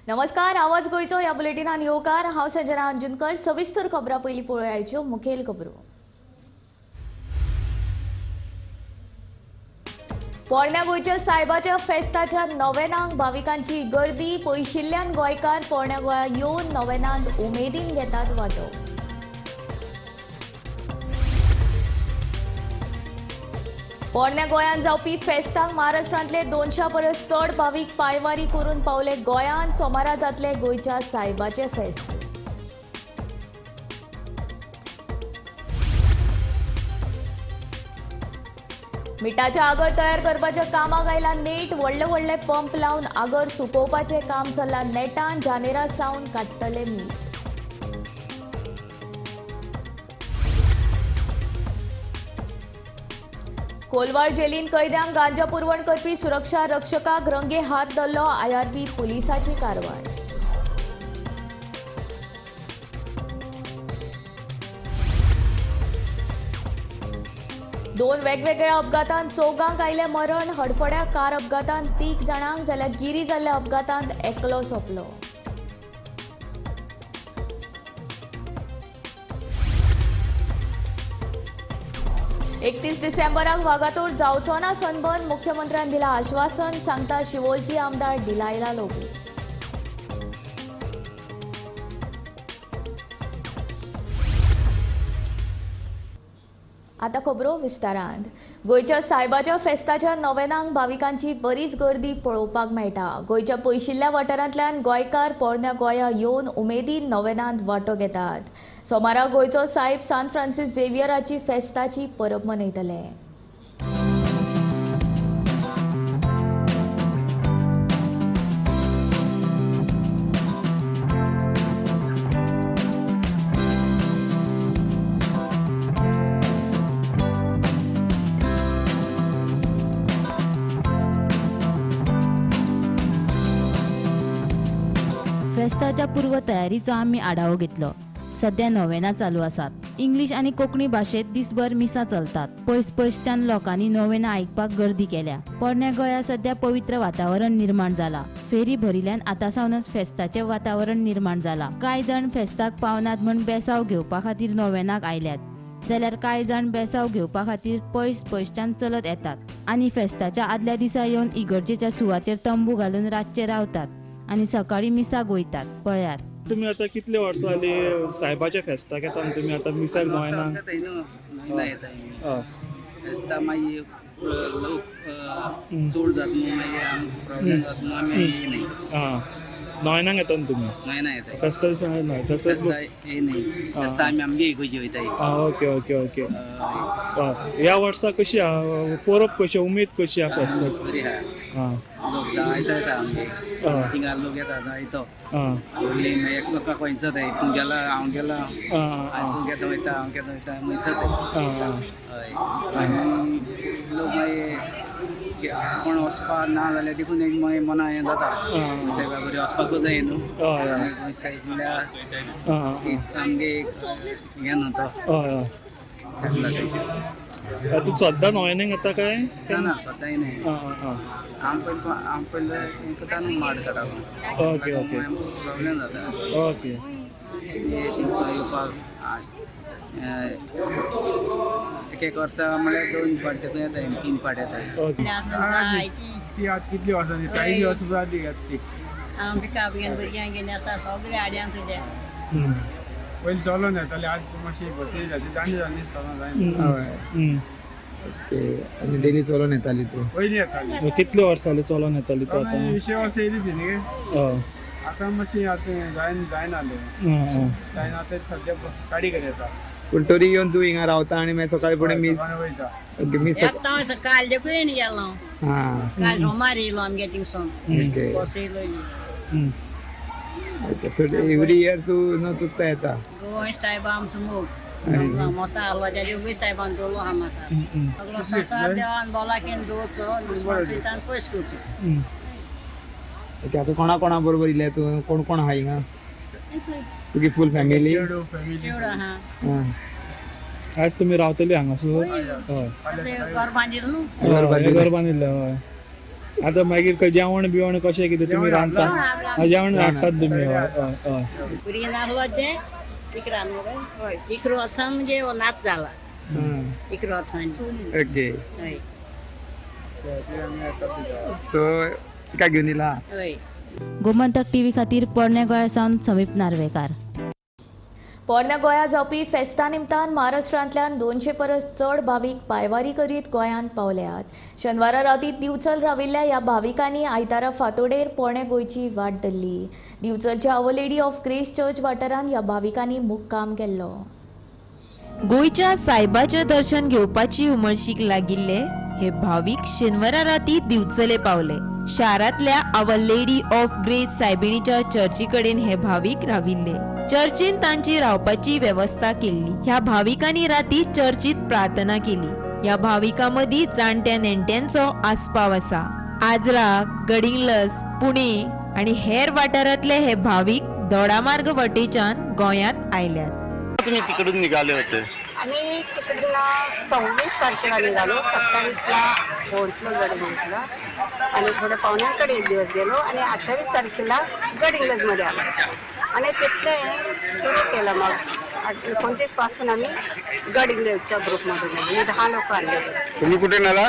नमस्कार, आवाज गोंयचो ह्या बुलेटिनान येवकार. हांव संजना अंजुनकर. सविस्तर खबरां पयलीं पळोवयाच्यो मुखेल खबरो. पोरण्या गोंयच्या सायबाच्या फेस्ताच्या नोवेनांक भाविकांची गर्दी. पयशिल्ल्यान गोंयकार पोरण्या गोंया येवन नोवेनांत उमेदीन घेतात वांटो. पोरण्या गोंयांत जावपी फेस्तांक महाराष्ट्रांतले 200 परस चड भावीक पांयवारी करून पावले गोंयांत. सोमारा जातले गोंयच्या सायबाचे फेस्त. मिठाचे आगर तयार करपाच्या कामाक आयला नेट. व्हडले व्हडले पंप लावन आगर सुकोवपाचें काम चल्लां नेटान. जानेरा सावन काडटले मीठ. कोलवाळ जेलीन कैद्यांक गांजा पुरवण करपी सुरक्षा रक्षकाक रंगे हात धरलो. आयआरबी पुलिसाची कारवाय. दोन वेगवेगळ्या अपघातांत 4 आयलें मरण. हडफड्या कार अपघातांत 3 जाणांक जाल्यार गिरी जाल्ल्या अपघातांत एकलो सोंपलो. 31 डिसेंबराक वागातोर जावचो ना सनबर्न. मुख्यमंत्र्यान दिला आश्वासन. सांगता शिवोलची आमदार डिलायला लोबो. आता खबरो विस्तारांत. गोंयच्या सायबाच्या फेस्ताच्या नोवेनांक भाविकांची बरीच गर्दी पळोवपाक मेळटा. गोंयच्या पयशिल्ल्या वाठारांतल्यान गोंयकार पोरण्या गोंया येवन उमेदीन नोवेनांत वांटो घेतात. सोमारा गोंयचो सायब सान फ्रांसीस झेवियराची फेस्ताची परब मनयतले. फेस्ताच्या पूर्वतयारीचो आमी आढावो घेतलो. सध्या नोवेना चालू आसात. इंग्लीश आनी कोंकणी भाशेंत दिसभर मिसां चलतात. पयस पयसच्यान लोकांनी नोवेना आयकपाक गर्दी केल्या. पोरण्या गोंया सध्या पवित्र वातावरण निर्माण जाला. फेरी भरिल्ल्यान आतां सावनच फेस्ताचें वातावरण निर्माण जाला. कांय जाण फेस्ताक पावनात म्हूण बेसांव घेवपा खातीर नोवेनाक आयल्यात, जाल्यार कांय जाण बेसांव घेवपा खातीर पयस पयसच्यान चलत येतात आनी फेस्ताच्या आदल्या दिसा येवन इगर्जेच्या सुवातेर तंबू घालून रातचे रावतात आनी सकाळी मिसाक वयतात. पळयात. तुम्ही आता कितले वर्सां जाली सायबाच्या फेस्ताक येता आनी तुमी आतां मिसाक नोवेनाक? फेस्ता मागीर लोक चड जाता न्हू, मागीर आमकां प्रॉब्लेम जाता न्हू, आमी येयनाय. आं, नोवेनाक येता न्हू तुमी? नोवेनाक येता. फेस्ता दिसा येयनाय? फेस्ता येयनाय. फेस्ता आमी आमगे इगर्जे वयताय. आं, ओके ओके ओके. ह्या वर्सा कशी आहा परब, कशी उमेद कशी आहा फेस्ताक? बरी आहा. लोक जायतो येता आमगे, थिंगा लोक येता जायतो. सगळीं मागीर एकमेकाक वयचताय, तूं गेला हांव गेला, तूं केन्ना वयता हांव केन्ना वयता वयचताय. हय, आनी लोक मागीर कोण वचपाक ना जाल्यार देखून एक मागीर मना हें जाता, सायबा बरी वचपाकूच जाय न्हू. सायब म्हणल्यार आमगे एक हें न्हू तो. हय, तूं सद्दां नोवेनाक येता काय? ना, सद्दां येयनाय. हांव पयलीं हांव पयलीं करता न्हू माड काडप. ओके ओके प्रॉब्लेम जाता. ओके. थिंगसो येवपाक एक एक वर्सा म्हणल्यार 2 फावट देखून येता, 3 फावट येता. ती आतां कितली वर्सां जाली? वर्सां जाली ती. हांव बिका भुरग्यांक घेवन येता सगळे आड्यान सुद्या. पयलीं चलोन येताली, आज मातशी बसी जाली, जाणटी जाली चलोन जायना. ओके, आनी डेली चलोन येताली तूं? पयलीं येताली. कितले वर्सां जाली चलोन येताली तूं आतां? 20 वर्सां येयली ती न्ही. आतां मातशी आतां जायना जालें, जायना आतां सद्या गाडी करून येता. पूण तरी येवन तूं हिंगा रावता आनी मागीर सकाळी फुडें मीस? वयता. ओके, मीस येता. काल देखून येयन गेलो हांव. काल सोमार येयलो आमगे थिंगसून, बस येयलो. ओके, सो एवरी इयर तूं न चुकता येता? गोंय सायबा आमचो मोग मोता आहलो त्या गोंय सायबान दवरलो आहा म्हाका. सगळो संवसार देवान भलायकेन दवरचो, दुस्मान सुयतान पयस करचो. ओके, आतां कोणा कोणा बरोबर येयल्या तूं? कोण कोण आहा हिंगा तुगी? Full family? चेडो आहा. आज तुमी रावतली हांगासर? हय, घर बांदिल्लो न्हू. घर बांदिल्लें. हय. आतां मागीर जेवण बिवण कशें कितें तुमी रांदता? जेवण हाडटात तुमी? हय हय हय. भुरगीं नासलो ते 11 न्हू रे, 11 वर्सां म्हणजे हो नाच जाला, 11 वर्सांनी. ओके. हय. सो तिका घेवन येयला. हय. गोमंतक टीव्ही खातीर पोरण्या गोंया सावन समीप नार्वेकार. पोरण्या गोंया जावपी फेस्ता निमतान महाराष्ट्रांतल्यान 200 परस चड भावीक पांयवारी करीत गोंयांत पावल्यात. शेनवारा राती दिवचल राविल्ल्या ह्या भाविकांनी आयतारा फांतोडेर पोरण्या गोंयची वाट धरली. दिवचलच्या our lady of grace church वाठारांत ह्या भाविकांनी मुक्काम केल्लो. गोंयच्या सायबाचें दर्शन घेवपाची उमळशीक लागिल्ले हे भावीक शेनवारा राती दिवचले पावले. शारांतल्या our lady of grace सायबिणीच्या चर्ची कडेन हे भावीक राविल्ले. चर्चीन तांची रावपाची वेवस्था केल्ली. ह्या भाविकांनी राती चर्चीत प्रार्थना केली. ह्या भाविकां मदीं जाणट्या नेणट्यांचो आस्पाव आसा. आजरा, गडिंग्लस, पुणे आनी हेर वाठारांतले हे भावीक दोडामार्ग वटेच्यान गोंयांत आयल्यात. तुम्ही तिकडून निघाले होते? आम्ही तिकडून 26 तारखेला निघालो, 27ला पोहोचलो गडहिंग्लजला आणि थोडं पाहुण्यांकडे एक दिवस गेलो आणि 28 तारखेला गडहिंग्लजमध्ये आलो आणि तिथले सुरू केलं. मग 29पासून आम्ही गडहिंग्लजच्या ग्रुपमध्ये गेलो. मी 10 लोक आणले. तुम्ही कुठे आला?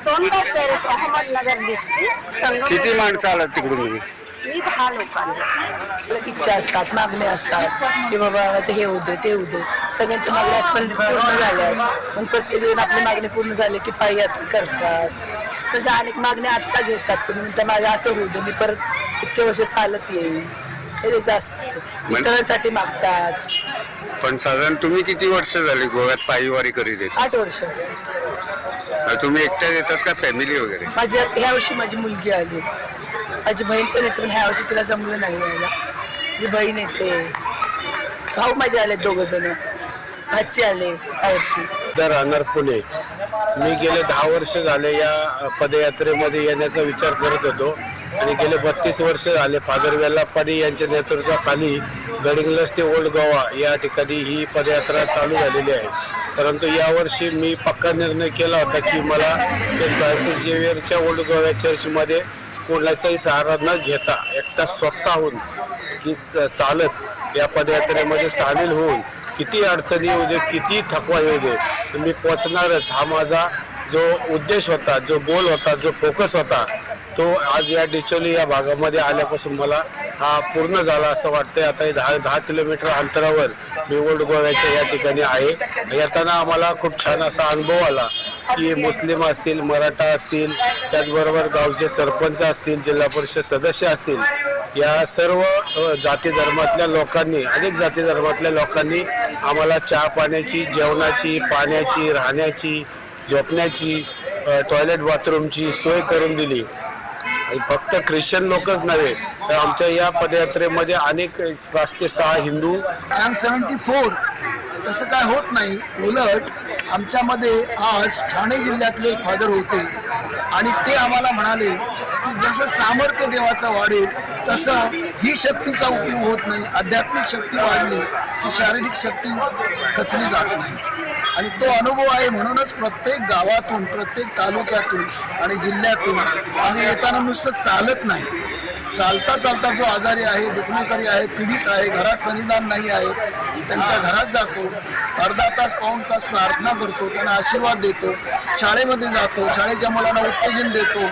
सोनगाव पॅरिस, अहमदनगर डिस्ट्रिक्ट, संगम. किती माणसं आलात तिकडून तुम्ही? मी 10 लोक आणले. इच्छा असतात, मागण्या असतात की बाबा आता हे होऊ दे, ते होऊ दे. सगळ्यांच्या मागण्या आजपर्यंत पूर्ण झाल्या. मग प्रत्येक जण आपली मागणी पूर्ण झाली की पाययात्रा करतात. तसं अनेक मागण्या आत्ता घेतात. तुम्ही म्हणता माझं असं होऊ दे, मी परत इतके वर्ष चालत येईल, हे जास्त इतरांसाठी मागतात. पण साधारण तुम्ही किती वर्ष झाली गोव्यात पायीवारी करीत येत? 8 वर्ष. तुम्ही एकट्याच येतात का फॅमिली वगैरे? माझ्या ह्या वर्षी माझी मुलगी आली. माझी बहीण पण येते, पण ह्या वर्षी तिला जमलं नाही यायला. माझी बहीण येते, भाऊ माझे आले 2 जण, भाची आले ह्या वर्षी. राहणार पुणे. मी गेले 10 वर्ष झाले या पदयात्रेमध्ये येण्याचा विचार करत होतो आणि गेले 32 वर्ष झाले फादर वेल्लाप्पानी यांच्या नेतृत्वाखाली गडिंग्लज ते ओल्ड गोवा या ठिकाणी ही पदयात्रा चालू झालेली आहे. परंतु यावर्षी मी पक्का निर्णय केला होता की मला सेंट फ्रान्सिस झेवियरच्या ओल्ड गोवा चर्चमध्ये कोणाचाही सहारा न घेता एकटा स्वतःहून की चालत या पदयात्रेमध्ये सामील होऊन किती अडचणी येऊ दे, किती थकवा येऊ दे, तर मी पोचणारच. हा माझा जो उद्देश होता, जो गोल होता, जो फोकस होता, तो आज या डिचोली या भागामध्ये आल्यापासून मला हा पूर्ण झाला असं वाटतंय. आता हे 10 किलोमीटर अंतरावर मी ओल्ड गोव्याच्या या ठिकाणी आहे. येताना आम्हाला खूप छान असा अनुभव आला की मुस्लिम असतील, मराठा असतील, त्याचबरोबर गावचे सरपंच असतील, जिल्हा परिषद सदस्य असतील, या सर्व जाती धर्मातल्या लोकांनी, अनेक जाती धर्मातल्या लोकांनी आम्हाला चहा पाण्याची, जेवणाची, पाण्याची, राहण्याची, झोपण्याची, टॉयलेट बाथरूमची सोय करून दिली. आणि फक्त ख्रिश्चन लोकच नव्हे तर आमच्या या पदयात्रेमध्ये अनेक 5 ते 6 हिंदू. I am 74. तसं काय होत नाही. उलट आमच्यामध्ये आज ठाणे जिल्ह्यातले एक फादर होते आणि ते आम्हाला म्हणाले की जसं सामर्थ्य देवाचं वाढेल तसं ही शक्तीचा उपयोग होत नाही. आध्यात्मिक शक्ती वाढली की शारीरिक शक्ती खचली जात नाही आणि तो अनुभव आहे. म्हणूनच प्रत्येक गावातून, प्रत्येक तालुक्यातून आणि जिल्ह्यातून आम्ही येताना नुसतं चालत नाही. चालता चालता जो आजारी आहे, दुखणेकरी आहे, पीडित आहे, घरात सन्निधान नाही आहे, त्यांच्या घरात जातो, अर्धा तास पाऊण तास प्रार्थना करतो, त्यांना आशीर्वाद देतो, शाळेमध्ये जातो, शाळेच्या मुलांना उत्तेजन देतो.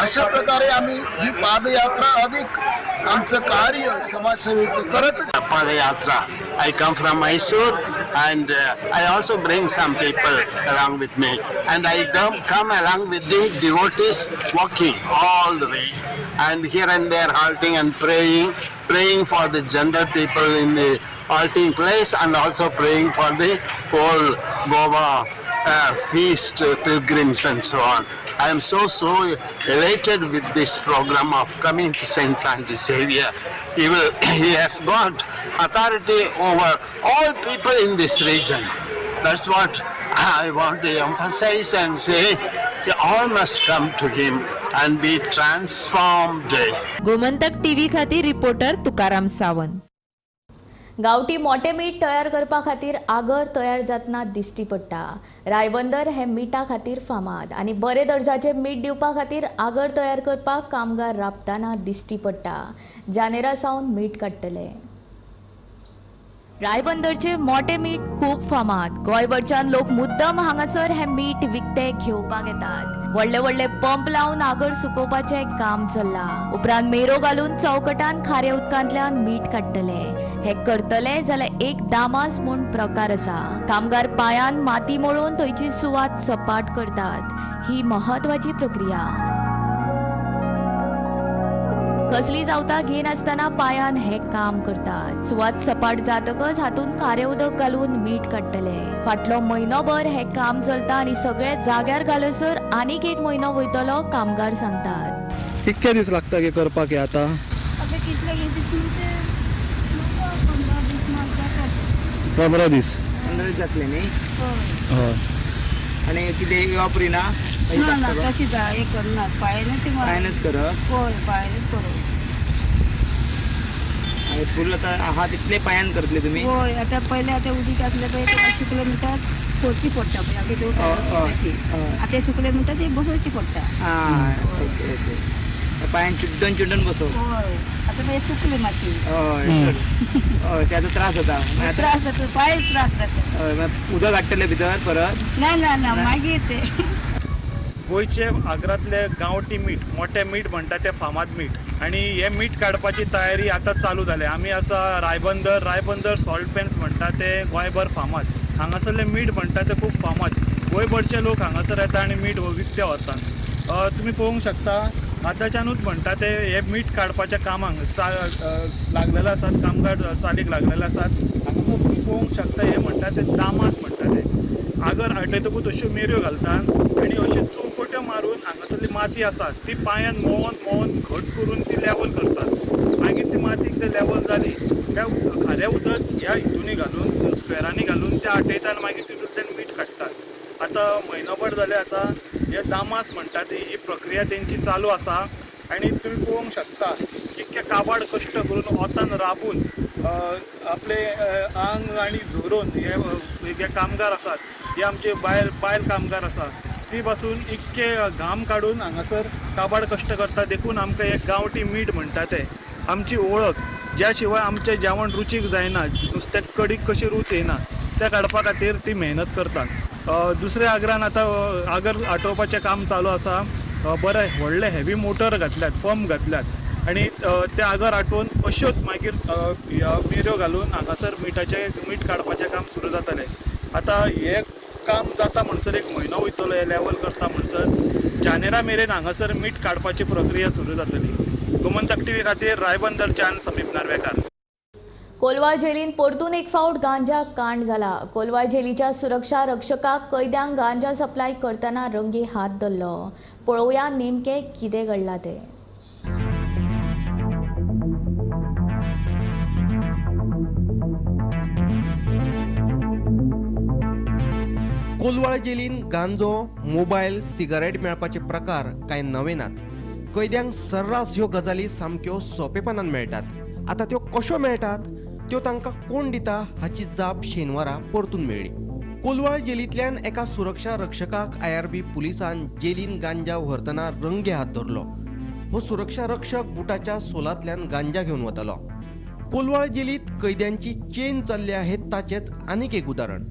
अशा प्रकारे आम्ही ही पादयात्रा अधिक आमचं कार्य समाजसेवेचं करतच. Padayatra. I come from Mysore and I also bring some people along with me, and I come along with the devotees walking all the way and here and there halting and praying for the general people in the halting place and also praying for the whole Goa feast pilgrims and so on. I am so elated with this program of coming to St. Francis Xavier. He has got authority over all people in this region. That's what I want to emphasize and say, they all must come to him and be transformed. Gomantak TV खातीर reporter Tukaram Sawant. गांवठी मोठें मीठ तयार करपा खातीर आगर तयार जातना दिश्टी पडटा. रायबंदर हे मिठा खातीर फामाद आनी बरे दर्जाचें मीठ दिवपा खातीर आगर तयार करपाक कामगार राबतना दिश्टी पडटा. जानेरा सावन मीठ काडटले. रायबंदरचे मोठे मीठ खूब फामाद. गोंयभरच्यान लोक मुद्दम हांगासर हे मीठ विकते घेवपाक येतात. व्हडले व्हडले पंप लावन आगर सुकोवपाचें काम चल्लां. उपरांत मेरो घालून चौकटान खारे उदकांतल्यान मीठ काडटले. हे करतले जाल्यार एक दामास म्हूण प्रकार आसा. कामगार पांयान माती मळून थंयची सुवात सपाट करतात. ही म्हत्वाची प्रक्रिया. कसली जावता घेनासतना पांयान हे काम करतात. सुवात सपाट जातकच हातून खारें उदक घालून मीठ काडटले. फाटलो म्हयनोभर हे काम चलता आनी सगळे जाग्यार घालसर आनीक एक म्हयनो वयतलो कामगार सांगतात. कितके दीस लागता हे करपाक? हे आतां कितले दीस? 15 दीस. 15 दीस जातले न्ही? हय. आनी कितें वापरिना? ना ना, तशी हे करना, पांयानच पांयानच करप. हय, पांयानच करप. आनी फूल आतां आहा तितले पांयान करतले तुमी? हय, आतां पयलें आतां उदीक आसलें पळय तेका सुकलें म्हणटात फोडची पडटा पळय, तशी आतां सुकलें म्हणटा ती बसोवची पडटा. आं, ओके ओके. पांयान चिड्डून चिड्डून बसोवप. हय, आतां पळय सुकलें मातशें. हय हय, ते आतां त्रास जाता. त्रास जाता, पांय त्रास जाता. हय, उदक हाडटले भितर परत? ना ना ना, मागीर ते गोंयचे आगरांतले गांवठी मीठ, मोठें मीठ म्हणटा तें फामाद मीठ. आनी हें मीठ काडपाची तयारी आतां चालू जाल्या. आमी आसा रायबंदर. रायबंदर सॉल्ट पॅन्स म्हणटा ते गोंयभर फामाद. हांगासरलें मीठ म्हणटा तें खूब फामाद. गोंयभरचे लोक हांगासर येता आनी मीठ विकते व्हरतात. तुमी पळोवंक शकता आतांच्यानूच म्हणटा ते हे मीठ काडपाच्या कामाक लागलेले आसात. कामगार चालीक लागलेले आसात. हांगासर तुमी पळोवंक शकता हे म्हणटा ते दामास म्हणटा ते आगर आटयतकूच अश्यो मेऱ्यो घालतात आनी अश्यो चौकोट्यो मारून हांगासरली माती आसा ती पांयान मोवन मोवन घट करून ती लेवल करतात. मागीर ती माती एकदां लेवल जाली त्या खाऱ्या उदक ह्या हितूनी घालून स्क्वेरांनी घालून ते आटयता आनी मागीर तितूंतल्यान मीठ काडटात. आतां म्हयनोभर जालें आतां हे दामास म्हणटा ती ही प्रक्रिया तेंची चालू आसा. आनी तुमी पळोवंक शकता कितके काबाड कश्ट करून वतान राबून आपले आंग आनी झरोवन हे कामगार आसात, हे आमचे बायल बायल कामगार आसा ती पासून इतके घाम काडून हांगासर काबाड कश्ट करता. देखून आमकां एक गांवठी मीठ म्हणटा तें आमची वळख, ज्या शिवाय आमचें जेवण रुचीक जायना, नुस्त्याक कडीक कशी रूच येना, तें काडपा खातीर ती मेहनत करतात. दुसऱ्या आगरान आतां आगर आटोवपाचें काम चालू आसा. बरें व्हडले हेवी मोटर घातल्यात, पंप घातल्यात आनी ते आगर आटोवन अश्योच मागीर मेऱ्यो घालून हांगासर मिठाचें मीठ काडपाचें काम सुरू जातलें. आतां हें काम जाता म्हणसर एक म्हयनो वयतलो. हें लेवल करता म्हणसर जानेरा मेरेन हांगासर मीठ काडपाची प्रक्रिया सुरू जातली. गोमंतक टीव्ही खातीर रायबंदरच्यान समीप नार्वेकार. कोलवाळ जेलीन परतून एक फावट गांजा कांड जाला. कोलवाळ जेलीच्या सुरक्षा रक्षकाक कैद्यांक गांजा सप्लाय करतना रंगे हात धरलो. पळोवया नेमकें कितें घडलां तें. कोलवाळ जेलीन गांजो, मोबायल, सिगारेट मेळपाचे प्रकार कांय नवे नात. कैद्यांक सर्रास ह्यो गजाली सामक्यो सोंपेपणान मेळटात. आतां त्यो कश्यो मेळटात, त्यो तांकां कोण दिता हाची जाप शेनवारा परतून मेळ्ळी. कोलवाळ जेलींतल्यान एका सुरक्षा रक्षकाक IRB पुलिसान जेलीन गांजा व्हरतना रंगे हात धरलो. हो सुरक्षा रक्षक बुटाच्या सोलांतल्यान गांजा घेवन वतालो. कोलवाळ जेलींत कैद्यांची चेन चल्ल्या हे ताचेच आनीक एक उदाहरण.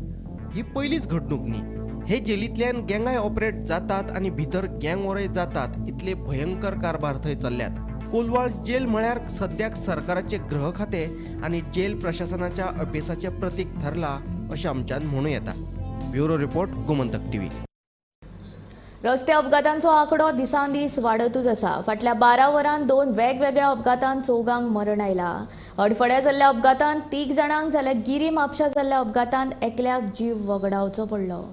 ही पयलीच घडणूक न्ही. हे जेलींतल्यान गँगाय ऑपरेट जातात आनी भितर गँग वॉरय जातात इतले भयंकर कारभार थंय चल्ल्यात. कोलवाळ जेल म्हळ्यार सद्याक सरकाराचे गृह खातें आनी जेल प्रशासनाच्या अपेसाचें प्रतीक थारला अशें आमच्यान म्हणूं येता. Bureau report, Gomantak TV. रस्ते अपघातांचो आंकडो दिसान दीस वाडतूच आसा. फाटल्या 12 वरांत 2 वेगवेगळ्या अपघातांत 4 मरण आयला. हडफड्या जाल्ल्या अपघातांत 3 जाणांक जाल्यार गिरी म्हापशा जाल्ल्या अपघातांत एकल्याक जीव वगडावचो पडलो.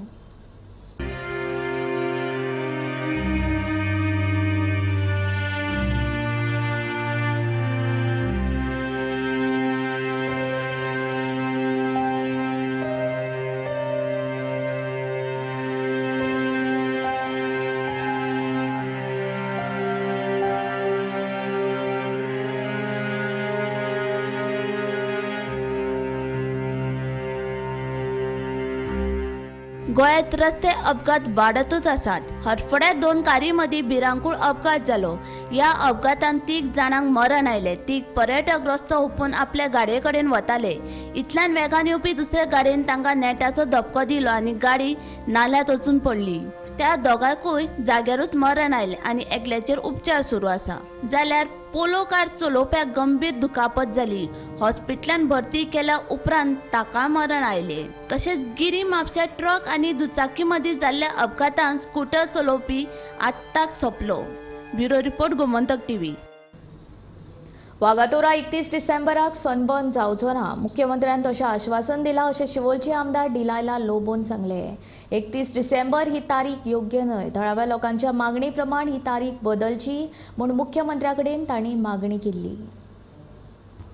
गोंयांत रस्ते अपघात वाडतूच आसात. हरफड्या 2 कारी मदीं भिरांकूळ अपघात जालो. ह्या अपघातांत 3 जाणांक मरण आयलें. 3 पर्यटक रस्तो हुपून आपल्या गाडये कडेन वताले. इतल्यान वेगान येवपी दुसऱ्या गाडयेन तांकां नेटाचो धपको दिलो आनी गाडी नाल्यांत वचून पडली. त्या दोगांकूय जाग्यारूच मरण आयलें आनी एकल्याचेर उपचार सुरू आसा. जाल्यार पोलो कार चलोवप्याक गंभीर दुखापत जाली. हॉस्पिटलान भरती केल्या उपरांत ताका मरण आयलें. तशेंच गिरी म्हापश्या ट्रक आनी दुचाकी मदीं जाल्ल्या अपघातांत स्कूटर चलोवपी आत्ताक सोंपलो. Bureau report, Gomantak TV. Vagatora 31 डिसेंबराक सनबर्न जावचो ना, मुख्यमंत्र्यान तशें आश्वासन दिलां अशें शिवोलचे आमदार डिलायला लोबोन सांगलें. 31 डिसेंबर ही तारीख योग्य न्हय, थळाव्या लोकांच्या मागणी प्रमाण ही तारीख बदलची म्हूण मुख्यमंत्र्या कडेन तांणी मागणी केल्ली.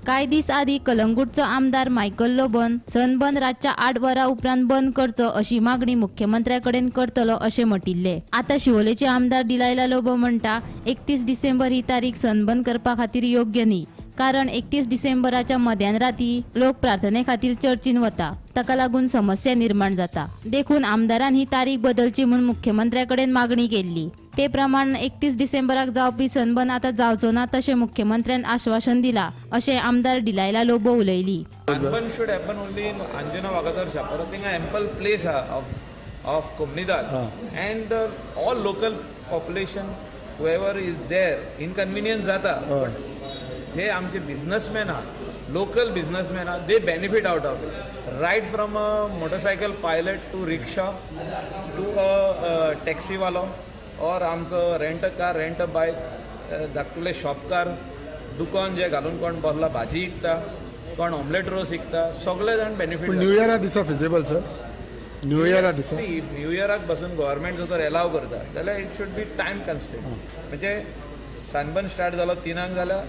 कांय दीस आदीं कलंगूटचो आमदार मायकल लोबोन सनबर्न रातच्या 8 वरां उपरांत बंद करचो अशी मागणी मुख्यमंत्र्या कडेन करतलो अशें म्हटिल्लें. आतां शिवोलेचे आमदार डिलायला लोबो म्हणटा 31 डिसेंबर ही तारीख सनबर्न करपा खातीर योग्य न्ही, कारण 31 डिसेंबराच्या मध्यान राती लोक प्रार्थने खातीर चर्चीन वता, ताका लागून समस्या निर्माण जाता. देखून आमदारान ही तारीख बदलची म्हूण मुख्यमंत्र्या कडेन मागणी केल्ली. ते प्रमाण 31 डिसेंबराक जावपी सनबर्न आतां जावचो ना तशें मुख्यमंत्र्यान आश्वासन दिलां अशें आमदार डिलायला लोबो उलयली. Sunburn should happen only in Anjuna Vagator Chapora. थिंगा एम्पल प्लेस आहा of Comunidade and all local population whoever is there inconvenience जाता. जे आमचे बिजनसमॅन आहा, लोकल बिजनसमॅन आहा, they benefit out of it. Right from a motorcycle pilot to rickshaw to a टॅक्सीवालो और आमचो rent a car, rent a bike, धाकटुले शॉपकार, दुकान जे घालून कोण बसला भाजी विकता, कोण ऑमलेट रोस विकता, सगळे जाण बेनिफीट. न्यू इयरा दिसा फिजिबल सर? न्यू इयरा दिसा न्यू इयराक बसून गव्हर्मेंट जर एलाव करता जाल्यार it should be time constant. म्हणजे सनबर्न स्टार्ट जालो 3 जाल्यार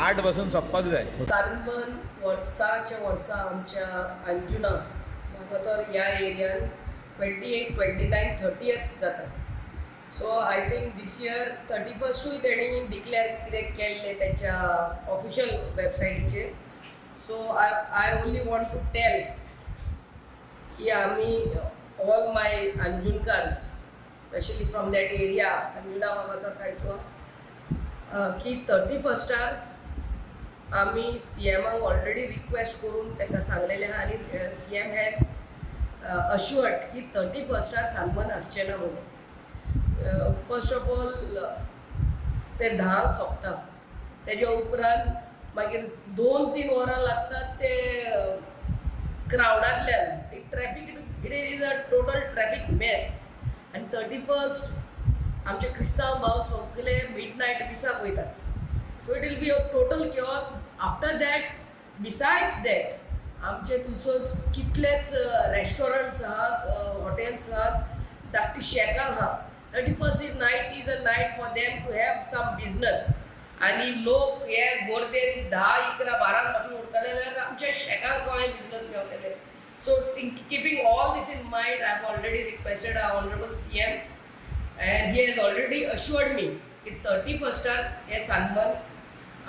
8 बसून सोंपपाक जाय. सनबर्न वर्साच्या वर्सा आमच्या अंजुना वागातोर ह्या एरियान 28, 29, 30 जाता. So I think this year 31 तेणी डिक्लेअर कितें केल्लें तेंच्या ऑफिशियल वेबसायटीचेर. So I only want to tell की आमी all my Anjunkars specially from that area Anjuna Vagator Kaisoa की 31 आमी सी एमाक ऑलरेडी रिक्वेस्ट करून ताका सांगलेलें आहा आनी सी एम हॅज अश्युअर्ड की 31 सनबर्न आसचें ना म्हणून. फर्स्ट ऑफ ऑल ते 10 सोंपता, तेज्या उपरांत मागीर 2-3 वरां लागतात ते क्रावडांतल्यान, ती traffic, it is a total traffic mess. आनी 31 आमचे क्रिस्तांव भाव सगळे मिड नायट मिसाक वयतात. So it will be a total chaos after that. Besides that आमचे थंयसर कितलेच रेस्टॉरंट्स आहात, हॉटेल्स आहात, धाकटी शॅकां आहात. 31 is night is a night for them to have some business. आनी लोक हे गर्देन 10, 11, 12 पासून उरतले जाल्यार आमच्या शॅकांक खंय business मेवतले. So keeping all this in mind, I have already requested our honourable C M and he has already assured me की 31 हे सनबर्न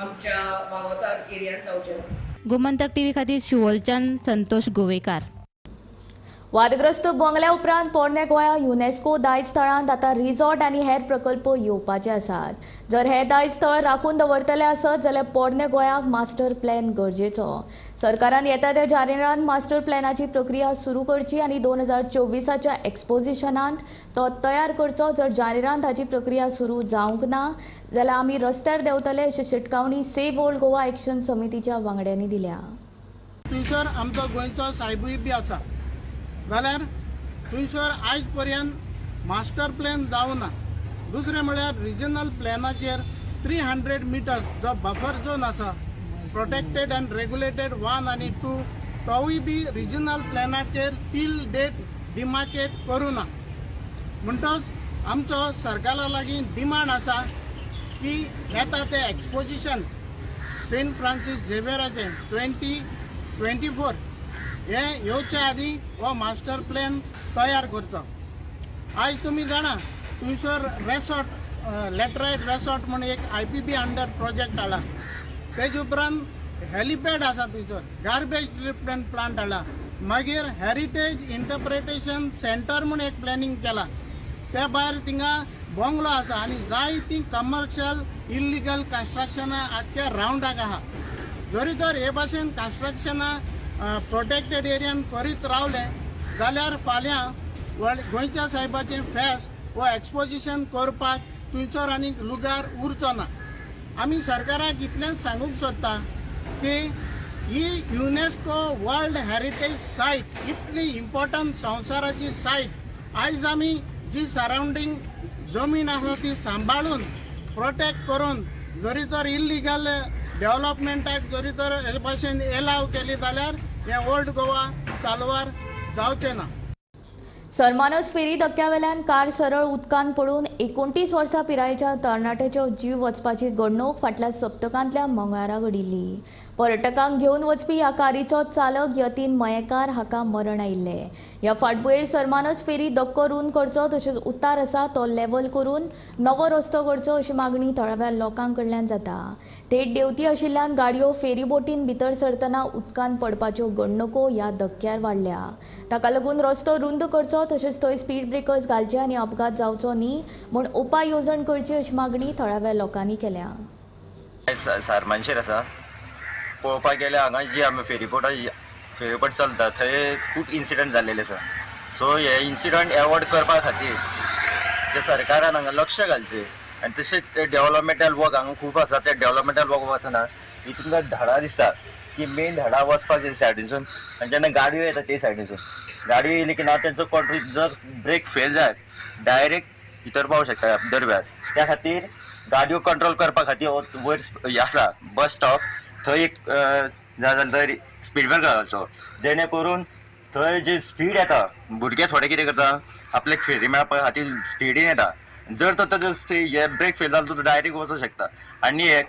आमच्या वागातोर एरियान जावचें ना. गोमंतक टीव्ही खातीर शिवोलच्यान संतोष गोवेकार. वादग्रस्त बंगल्या उपरांत पोरणे गोंया युनेस्को दायज स्थळांत आतां रिसॉर्ट आनी हेर प्रकल्प येवपाचे आसात. जर हे दायज स्थळ राखून दवरतले आसत जाल्यार पोरणे गोंयाक मास्टर प्लॅन गरजेचो. सरकारान येता त्या जानेरांत मास्टर प्लॅनाची प्रक्रिया सुरू करची आनी 2024च्या एक्सपोजिशनांत तो तयार करचो. जर जानेरांत हाची प्रक्रिया सुरू जावंक ना जाल्यार आमी रस्त्यार देंवतले अशी शिटकावणी सेव्ह ओल्ड गोवा एक्शन समितीच्या वांगड्यांनी दिल्या. थंयसर आमचो गोंयचो सायबूय बी आसा जाल्यार थंयसर आयज पर्यंत मास्टर प्लॅन जावना. दुसरें म्हळ्यार रिजनल प्लॅनाचेर 300 मिटर्स जो बफर झोन आसा, प्रोटेक्टेड अँड रेगुलेटेड 1 आनी 2, तोवूय बी रिजनल प्लॅनाचेर टील डेट डिमार्केट करूं ना. म्हणटच आमचो सरकारा लागीं डिमांड आसा की येता तें एक्सपोजिशन सेंट फ्रांसीस झेवियराचें 2024 हे येवच्या आदीं हो मास्टर प्लॅन तयार करचो. आयज तुमी जाणा थंयसर रेसॉर्ट, लॅटरायट रेसॉर्ट म्हूण एक IPB under project हाडला. तेजे उपरांत हेलिपॅड आसा थंयसर, गार्बेज ट्रिटमेंट प्लांट हाडला. मागीर हॅरिटेज इंटरप्रिटेशन सेंटर म्हूण एक प्लॅनिंग केलां. त्या भायर थिंगा बंगलो आसा आनी जायतीं कमर्शियल इल्लिगल कन्स्ट्रक्शनां आख्ख्या रावंडाक आहा. जरी तर हे भाशेन कन्स्ट्रक्शनां प्रोटेक्टेड एरियान करीत रावले जाल्यार फाल्यां गोंयच्या सायबाचें फेस्त वो एक्सपोजिशन करपाक थंयसर आनीक लुगार उरचो ना. आमी सरकाराक इतलेंच सांगूंक सोदता की ही युनेस्को वर्ल्ड हेरिटेज सायट इतली इम्पॉर्टंट संवसाराची सायट आयज आमी जी सरावंडींग जमीन आसा ती सांबाळून प्रोटेक्ट करून जरी तर इल्लिगल डेव्हलपमेंटाक जरी तर हे भाशेन एलाव केली जाल्यार हें ओल्ड गोवा साल्वार जावचें ना. सरमानस फेरी धक्क्यावेल्यान कार सरळ उदकांत पडून 29 वर्सां पिरायेच्या तरणाट्याचो जीव वचपाची घडणूक फाटल्या सप्तकांतल्या मंगळारा घडिल्ली. पर्यटकांक घेवन वचपी ह्या कारीचो चालक यतीन मयेकार हाका मरण आयिल्लें. ह्या फाटभुंयेर सरमानस फेरी धक्को रुंद करचो तशेंच उतार आसा तो लेवल करून नवो रस्तो करचो अशी मागणी थळाव्या लोकां कडल्यान जाता. थेट देंवती आशिल्ल्यान गाडयो फेरीबोटीन भितर सरतना उदकांत पडपाच्यो घडणुको ह्या धक्क्यार वाडल्या. ताका लागून रस्तो रुंद करचो तशेंच थंय स्पीड ब्रेकर्स घालचे आनी अपघात जावचो न्ही म्हूण उपाय येवजण करची अशी मागणी थळाव्या लोकांनी केल्या. सारमानशेर आसा पळोवपाक गेल्यार हांगा जी आमी फेरीबोट चलता थंय खूब इन्सिडंट जाल्लेले आसा. सो हे इन्सिडंट एवॉयड करपा खातीर ते सरकारान हांगा लक्ष घालचें आनी तशेंच डेव्हलपमेंटल वर्क हांगा खूब आसा. ते डेव्हलपमेंटल वर्क वचना ही तुमकां झाडां दिसता की मेन झाडां वचपाक जाय सायडीनसून आनी जेन्ना गाडयो येता ते सायडीनसून गाडयो येयली की ना तेंचो कंट्रोल जर ब्रेक फेल जायत डायरेक्ट भितर पावूंक शकता दर्व्यार. त्या खातीर गाडयो कंट्रोल करपा खातीर वयर आसा बस स्टॉप थंय एक जाय जाल्यार थंय स्पीड ब्रेकर घालचो जेणे करून थंय जी स्पीड येता भुरगे थोडे कितें करता आपल्याक फेरी मेळपा खातीर स्पिडीन येता जर तर ताजो हे ब्रेक फेल जालो तो डायरेक्ट वचूंक शकता. आनी एक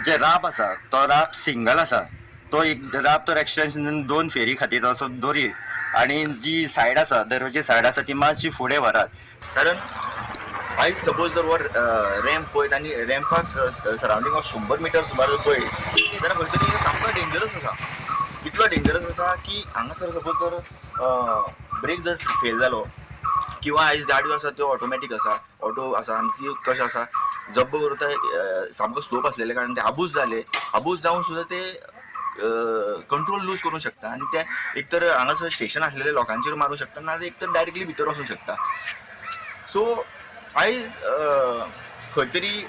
जे राप आसा तो राप सिंगल आसा तो एक राप तर एक्सटेंशन 2 फेरी खातीर असो दोरी आनी जी सायड आसा दर्याची सायड आसा ती मातशी फुडें व्हरात. कारण आयज सपोज जर वर रॅम्प पळयत आनी रॅम्पाक सरावंडींग ऑफ 100 मिटर सुमार जर पळयत जाल्यार खंय तरी सामको डेंजरस आसा. इतलो डेंजरस आसा की हांगासर सपोज जर ब्रेक जर फेल जालो किंवा आयज गाडयो आसा त्यो ऑटोमॅटीक आसा ऑटो आसा आनी ती कशें आसा जब्ब करून सामको स्लोप आसलेले कारण ते आबूज जाले आबूज जावन सुद्दां ते कंट्रोल लूज करूंक शकता आनी ते एक तर हांगासर स्टेशन आसलेले लोकांचेर मारूंक शकता ना एक तर डायरेक्टली भितर वचूंक शकता. सो आयज खंय तरी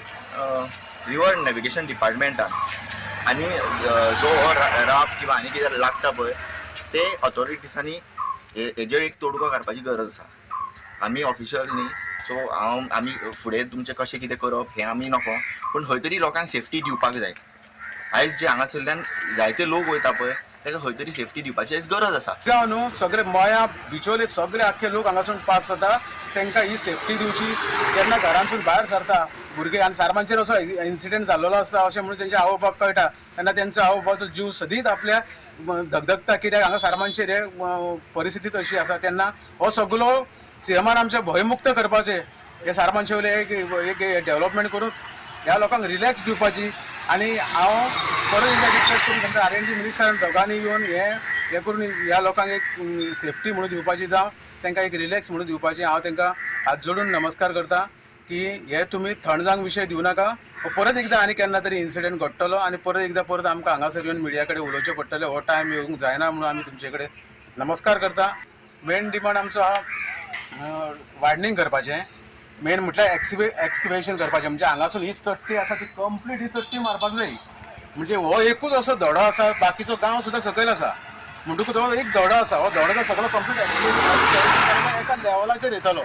रिवर नॅविगेशन डिपार्टमेंटान आनी जो हो राप किंवा आनी कितें लागता पळय ते ऑथॉरिटीजांनी हेजेर एक तोडगो काडपाची गरज आसा. आमी ऑफिशियल न्ही सो हांव आमी फुडें तुमचें कशें कितें करप हें आमी नको पूण खंय तरी लोकांक सेफ्टी दिवपाक जाय. आयज जे हांगासरल्यान जायते लोक वयता पळय ताका खंय तरी सेफ्टी दिवपाची आयज गरज आसा. न्हू सगळे मया बिचोले सगळे आख्खे लोक हांगासून पास जाता तांकां ही सेफ्टी दिवची. जेन्ना घरांतसून भायर सरता भुरगे आनी सारमांचेर असो इन्सिडंट जाल्लो आसता अशें म्हणून तेंचे आवय बापाक कळटा तेन्ना तेंचो आवय बापाचो जीव सदींच आपल्या धगधगता कित्याक हांगा सारमांचेर हे परिस्थिती अशी आसा. तेन्ना हो सगलो सीएमान आमचे भंयमुक्त करपाचें हे सारमांचे वयले एक डेव्हलपमेंट करून ह्या लोकांक रिलॅक्स दिवपाची. आनी हांव परत एकदा रिक्वेस्ट करून सांगता R&D मिनिस्टरान दोगांनी येवन हें करून ह्या लोकांक एक सेफ्टी म्हणून दिवपाची जावं तांकां एक रिलॅक्स म्हणून दिवपाची. हांव तांकां हात जोडून नमस्कार करता की हे तुमी थंडजांक विशय दिवं नाका. परत एकदां आनी केन्ना तरी इन्सिडंट घडटलो आनी परत एकदां परत आमकां हांगासर येवन मिडिया कडेन उलोवचें पडटलें. हो टायम येवंक जायना म्हणून आमी तुमचे कडेन नमस्कार करता. मेन डिमांड आमचो आहा वायडनींग करपाचें. मेन म्हटल्यार एक्सक्युएशन करपाचें म्हणजे हांगासून ही चडटी आसा ती कंप्लीट ही चडटी मारपाक जाय. म्हणजे हो एकूच असो धडो आसा बाकीचो गांव सुद्दां सकयल आसा म्हणटकूच हो एक धडो आसा हो धडो जर सगळो कंप्लीट एक्सक्युएशन एका लेवलाचेर येतलो.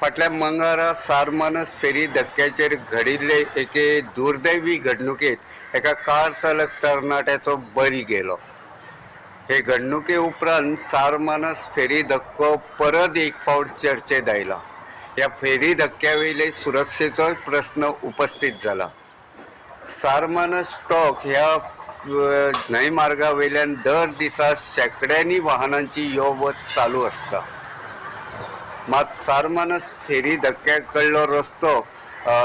फाटल्या मंगळारा सारमानस फेरी धक्क्याचेर घडिल्ले एके दुर्दैवी घडणुकेंत एका कार चालक तरणाट्याचो बळी गेलो. हे घडणुके उपरांत सारमानस फेरी धक्को परत एक फावट चर्चेत आयला. ह्या फेरी धक्क्यावयले सुरक्षेचोय प्रस्न उपस्थित जाला. सारमानस स्टॉक ह्या न्हंय मार्गा वयल्यान दर दिसा शेंकड्यांनी वाहनांची यो वच चालू आसता. मात सारमानस फेरी धक्क्या कडलो रस्तो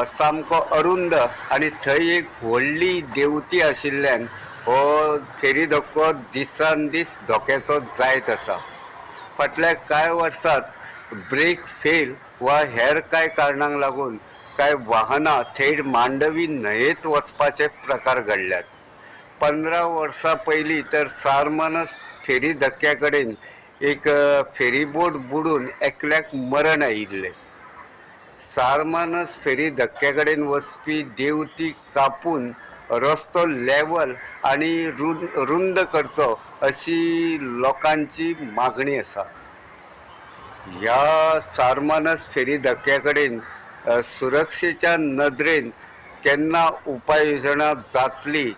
सामको अरुंद आनी थंय एक व्हडली देंवती आशिल्ल्यान हो फेरी धक्को दिसान दीस धोक्याचो जायत आसा. फाटल्या कांय वर्सांत ब्रेक फेल वा हेर कांय कारणांक लागून कांय वाहनां थेट मांडवी न्हंयेंत वचपाचे प्रकार घडल्यात. 15 वर्सां पयलीं तर सारमानस फेरी धक्क्या कडेन एक फेरीबोट बुडून एकल्याक मरण आयिल्लें. सारमानस फेरी धक्क्या कडेन वचपी देवती कापून रस्तो लेवल आनी रुंद करचो अशी लोकांची मागणी आसा. ह्या सारमानस फेरी धक्क्या कडेन सुरक्षेच्या नदरेन केन्ना उपाय येवजणां जातली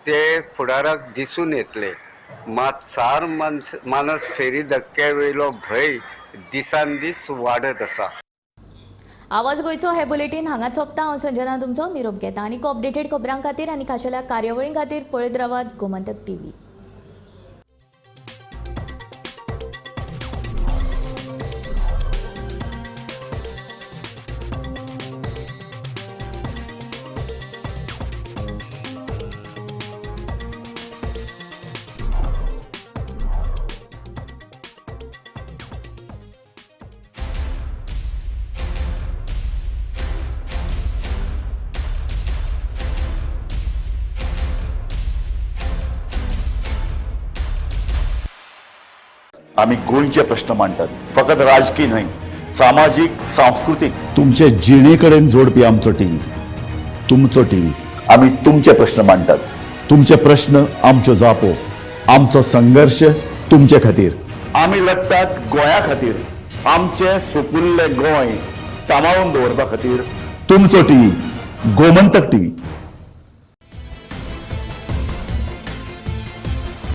ते फुडाराक दिसून येतले. मात सारमानस फेरी धक्क्या वयलो भंय दिसान दीस वाडत आसा. आवाज गोंयचो हे बुलेटीन हांगा सोंपता. हांव संजना तुमचो निरोप घेता आनी अपडेटेड खबरां खातीर आनी खाशेल्या कार्यावळीं खातीर पळयत रावात गोमंतक टीव्ही. आमी गोंयचे प्रश्न मांडटात, फकत राजकीय न्हय, सामाजीक, सांस्कृतीक, तुमचे जिणे कडेन जोडपी आमचो टीव्ही, तुमचो टीव्ही. आमी तुमचे प्रश्न मांडटात, तुमचे प्रश्न आमच्यो जापो, आमचो संघर्श तुमचे खातीर. आमी लढटात गोंया खातीर, आमचें सुपुल्लें गोंय सांबाळून दवरपा खातीर. तुमचो टीव्ही, गोमंतक टीव्ही.